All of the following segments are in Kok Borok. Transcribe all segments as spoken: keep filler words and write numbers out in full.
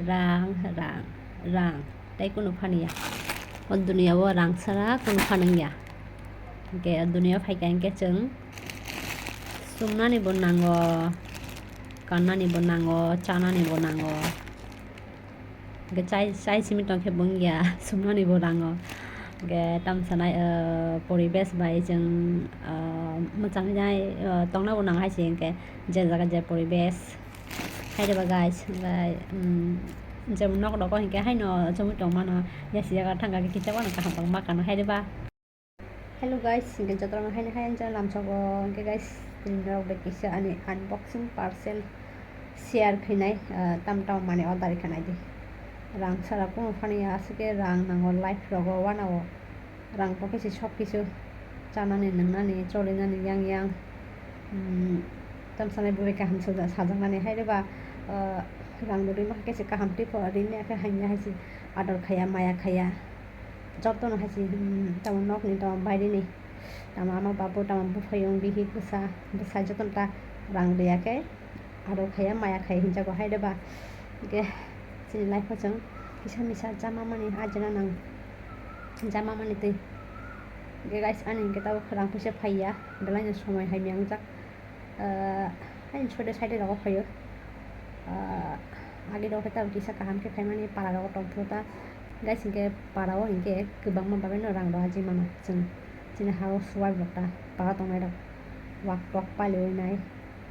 Rang, rang, rang. Tei kunu phaniya. O duniya o rang sara kunu phanangya. Hingke o duniya phaikha hingke chwng sumnani bo nango, kannani bo nango, chanani bo nango. Hingke chai, chai simi tongkhe bo wngya, sumnani bo nango. Hingke tamsanai, ah, poribesh bai chwng, ah, mwchangwi nai, ah, tongna bo nang hai se hingke je jaga je poribesh. Hai reba guys, hingke, um, jemon nok rogo hingke haino chumui tongmano, yasi jaga thangkha khe kisa bono kaham tongma kano hai reba. Hello guys, hingke jotono haino hai ang channel lamsogo, hingke guys, tini norok bai kisa ani unboxing parcel share khainai, ah, tam tam mani order khainai di. Rang sara kunu phaniya aswk khe rang nango life rogo wanao. Rang bo khe se sob kisu chanani, nwngnani, cholinani yang yang, um, tamsanai bwrwi kaham saja-, sajaknani hai reba, ah, rang rwui ma khe se kaham twi pho rini khe hamya hai se ador khaiya, maya khaiya, jotono hai se, um, tamo nokni, tamo bairini, tamo ama babu, tamo buphayung, bihik, bwsa, bwsai jotono ta rang rwya khe. Aro khaiya maya khai hinjago hai reba. Hingke chini life o chwng kisa misa chama mani ajina nang, chama mani twi. Hingke guys, ani hingke tabuk rang puisa phaiya, belai no somoi hai miyang jak. Ah, haini sode side rogo phaio. Ah, agi rogo khe tabuk kisa kaham khe phaimani para rogo tong phuru ta. Guys, hingke para o hingke kwbangma bagwi no rang rw aji mano chwng. Chini house wife rok ta para tongnai rok wak tok paliwi nai.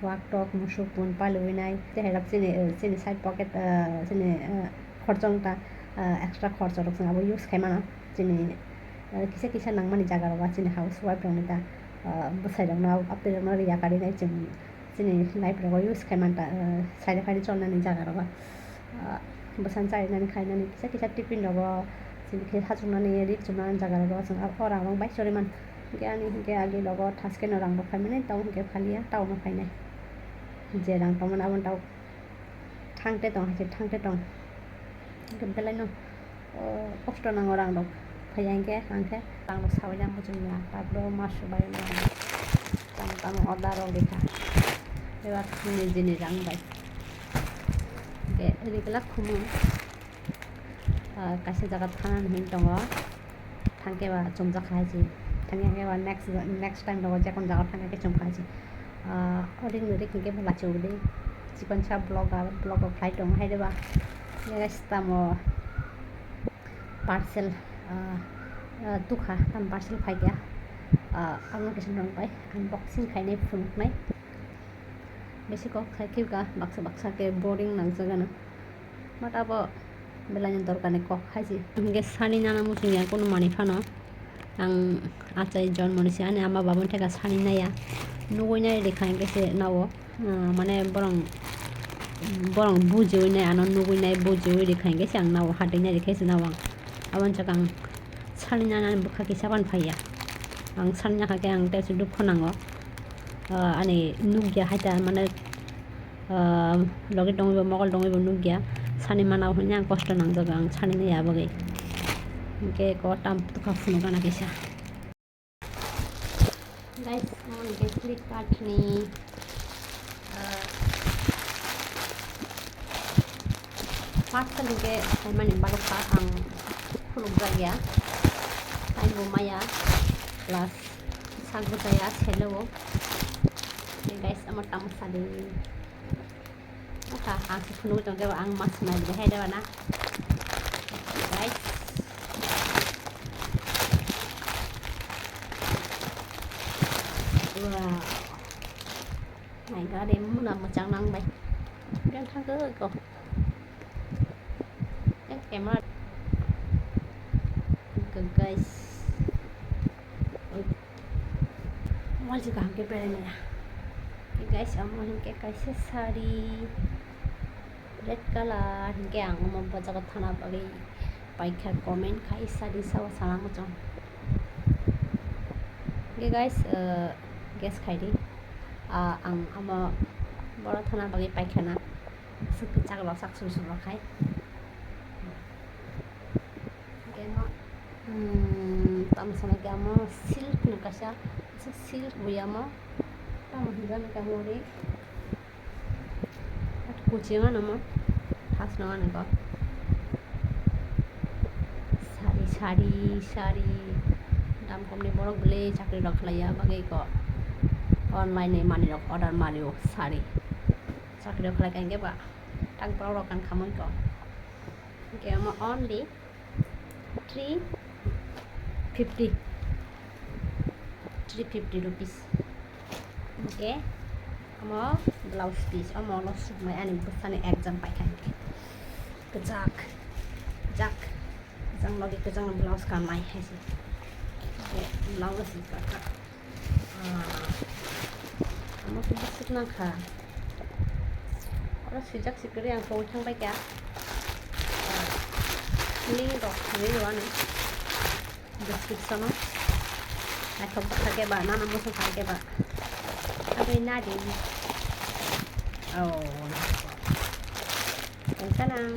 Wak tok, musuk, pun paliwi nai. Tei hai rok chini, eh, chini side pocket, eh, chini, eh, khorchong ta, eh, extra khorcho rok chwng abo use khai mano. Chini, eh, kisa kisa nangmani jaga rogo chini house wife rokni ta, eh, bwsai rokno, aptwi rokno riya kari nai chwng chini life rogo use khai man ta, eh, side khai cholnani jaga rogo. Ah, bwsani charinani khainani kisa kisa tiffin rogo, chini khe hachuknani ri chumnani jaga rogo chwng o rang rok bai choriman. Hingke ani hingke agi rogo thaske no rang rok phaimani tamo hingke phaliya tamo phainai. Je rang tongmani abono tamo thangte tong hai se thangte tong. Hingke belai no, o, kosto nango rang rok phaiya hingke ang khe rang rok sawi jang muchungya tabro ma subai ma tamo tamo order rok rikha. Eba thangni jini rang bai. Hingke rikla khumu, ah, kaisa jaga thanani hin tongo. Thangke ba chumjak hai se. Thangya hingke ba next, next time rogo jekon jaga thangya khe chumkha hai se. Ah, o ring ring hingke bo lachi udi. Chikon sa vlog, ah, vlog rok khlai tongo hai de ba. Next tamo parcel, ah, ah, tukha, tam parcel phaikha. Ah, amo kisa nang bai unboxing khainai phunuknai. Besi kok khai khibka baksa baksa khe boring nangjakgano. Mata bo belai ni dorkar ni kok hai se. Hingke sani nana muchung ya kunu manui phano. Ang achai jonmo ni se ani ama baba ni theka sani naiya. Nugui nai rikha hingke se nao. Ah, mane borong, borong bujiui nai ano nugui nai bujiui rikha hingke se ang nao hatui nai rikha se nao ang. Aboni saka ang sani nana ni bwkha kisa ban phaiya. Ang sani naka khe ang tei se dukhu nango. Ah, ani nukya hai ta mane, ah, logi tongwi bo mokol tongwi bo nukya. Sani mana hwnwi ang kosto nangjago ang sani naiya bagwi. Hingke ko tam tukha phunukgana kisa. Guys, ang hingke Flipkart ni, ah, parcel hingke phaimani barokha ang khulukjakya. Time bo maya plus sak bo chaya selo o. Guys, amo tamo sadi. Aka, ang se phunuk tong kebo ang mas mai de hai de bana. Guys. Wow. Nai gari muna muchang nang bai. Gan thang ko ko. Ek camera. Good guys. Wal si kaham ke pere maya. Guys, amo hingke kaisa sari red color hingke ang omo bojak o thana bagwi paikha comment khai sari sao sana muchung. Hingke guys, eh, guess khai di. Ah, ang amo boro thana bagwi paikha na. Aswk kwchak rok sak sum sum rok khai. Hingke mo, hmm, tamo sana khe amo silk ni kaisa, aswk silk bo ya mo. Tamo hwnjani khe amo ri. Kuchi mano mo. Thas no mano ko. Sari, sari. Dam komni borok bwlwi chakri rok khlaiya bagwi ko online ni manwi rok order mario sari. Chakri rok khlai kha hwnkhe ba tak borok rok kan khamwi ko. Hwnkhe omo only three fifty, three fifty rupees. Hwnkhe omo blouse piece, omo no suknai ani bwsani exam paikha hwnkhe. Kwchak, jak, kwchang logi kwchang blouse kanmai hai se. Hwnkhe blouse si kaka. Ah, omo khe bwswk nangkha. Oro swijak si kwrwi ang pogwi thang bai kha. Ah, link rok thangwi rw ano description o. Naithok bwkha khe ba, nana muchung kha khe ba. Aboni nadi. Oh, tongkha nang.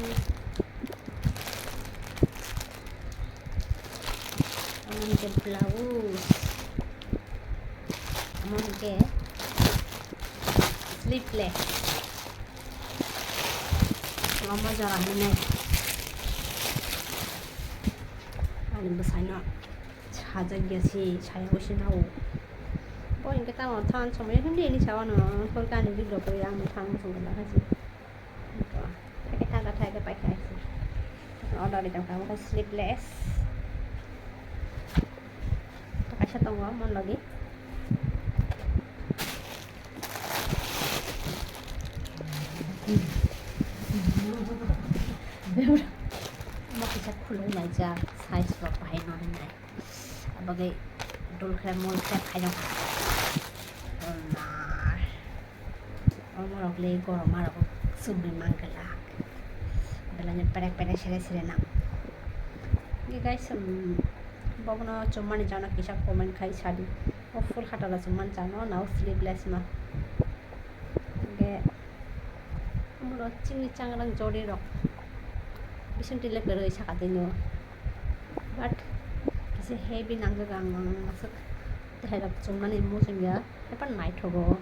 Omo hwnkhe blouse. Omo hwnkhe sleeveless. Omo jora hinwi nai. Ani bwsaino sajak ya se, saya ui se nao. Bo hwnkhe tamo than somoi himdi ni sawa no, hor kani video koi ang than song la kasi. Thake thaka thake pai khai se. Order di tang tamo sleeveless. Kaisa tongo mon logi. Omo kisa khuluk naijak, size rok bahai no hinai. Abagwi dul khe mol khe phaino. Omar. Omorok le goroma rok chumui mangala. Belai no perek perek sere sere nang. Ge guys, um, bobono chummani jana kisa comment khai sadi. O full hata la chummani jana, nao sleeveless no. Ge Umuro chini changrang jori rok bising twi le kwrwi saka twi no. But kisa heavy nangjak ang, ang aswk tei hai rok chumnani muchung ya, haphano naithogo.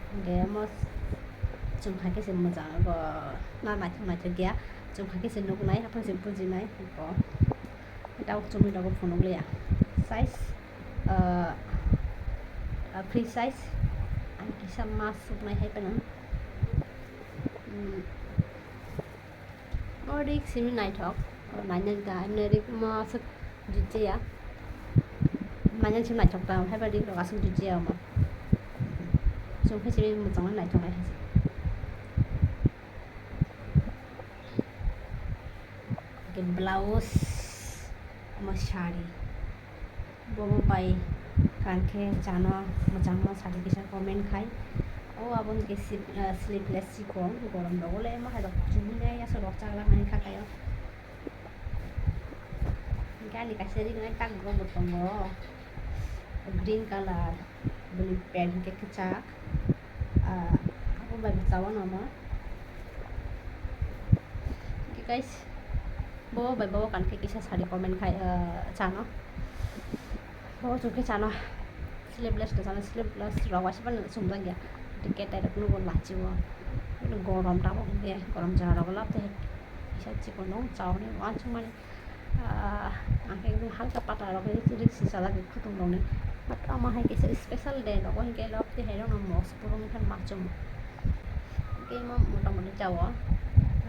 Hwnkhe omo chumkha khe se mwchang, na naithok naithok ya, chumkha khe se nuknai, haphano se bujinai. Tabuk chumui rokbo phunukliya. Size, ah, ah, free size. Ang kisa mask suknai hai phano. Hmm. O rik simi naithok. O naina da, emne rik mo aswk jujiya. Naina simi naithok ta, haiba rik rok aswk jujiya omo. Chumui simi mwchangma naithok nai hai se. Hwnkhe blouse, omo sari. Bobo bai kankhe chano mwchangno sadi kisa comment khai. O abo hwnkhe sip-, ah, sleeveless chikon, gorom rogo le omo hai rok chumui nai aswk rok chajak nai kha kaio. Hwnkhe ani kaisa rinai tak borok bo tongo green colour, bini pant hwnkhe kwchak. Ah, abo bai bo chao no omo. Hwnkhe guys, bo bai bo kankhe kisa sadi comment khai, ah, chano. Bo chukhe chano. Sleeveless no chano, sleeveless rok waisa phano chumjak ya. Hwnkhe ketai rok nugo lachi o. Gorom tamo hwnkhe, gorom jora rogo lab tei kisa chikon no chao ni uansukmani. Ah, ang khe ekdom halka pata rok rik rik si chajak khe kutung rok ni. But omo hai kisa special day rogo hwnkhe lab tei hai rok no mos burung khe ma chum. Hwnkhe imo mota moti chao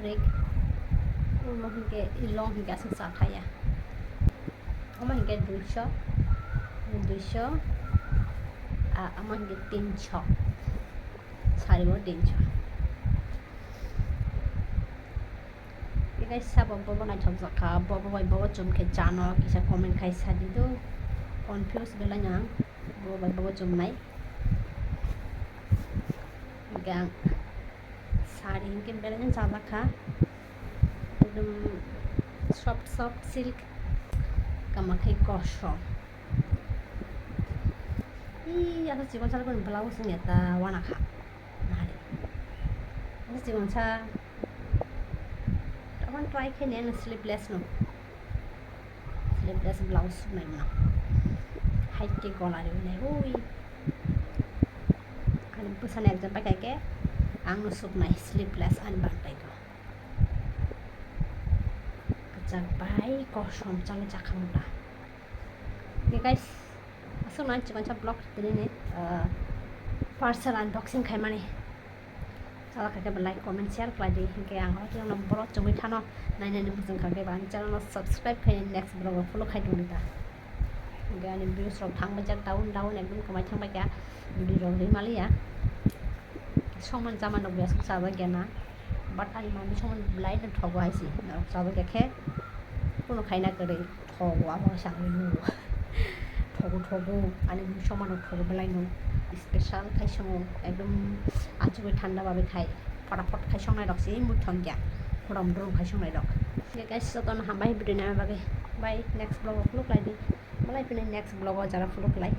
rik. Omo hwnkhe long hwnkhe aswk cha thaya. Omo hwnkhe duiso, duiso, ah, omo hwnkhe tinso. Sari bo tinso. Guys, sabo bobo naithok jak kha, bobo bai bobo chum khe chano kisa comment khai sadi do. Confuse belai ang, bobo bai bobo chumnai. Hwnkhe ang sari hwnkhe belai no chajak kha. Ekdom soft soft silk, kamakhai kosom. Ih, aswk chikon sari khe blouse wngya ta wana kha. Nari. Aswk chikon sa. Tokon try khe ne sleeveless no. Sleeveless blouse suknai mano. Hai khe gola riwi nai ui. Ani bwsani exam pai kha khe ang no suknai sleeveless ani bangtai ko. Chak bai kosom chalo chakhamda. Okay guys, aswk nang chikon sa vlog tini ni, ah, parcel unboxing khaimani. Chala kha khe like, comment, share khlai di. Hinkhe ang horo tini borok chumui thano nainani muchung kha khe ba ang channel no subscribe khai next vlog o follow khai tongdi ta. Hinkhe ani views rok thang bai jak down down ekdom kwmai thang bai kha. Bwrwi rok ri maliya. Soman chama nokbe aswk chajak ya na. But ani mami soman belai no thogo hai se. Norok chajak ya khe kunu khaina kwrwi thogo abo sa nukgo. Thogo thogo ani mami soman no thogo belai no. Special khai songo ekdom achugwi thanda babe khai. Photapot khai songnai rok se muthong ya. Huram durum khai songnai rok. Okay guys, jotono hambai video naina bagwi. Bye, next vlog o khuluk lai di. Malai phini next vlog o jara khuluk lai.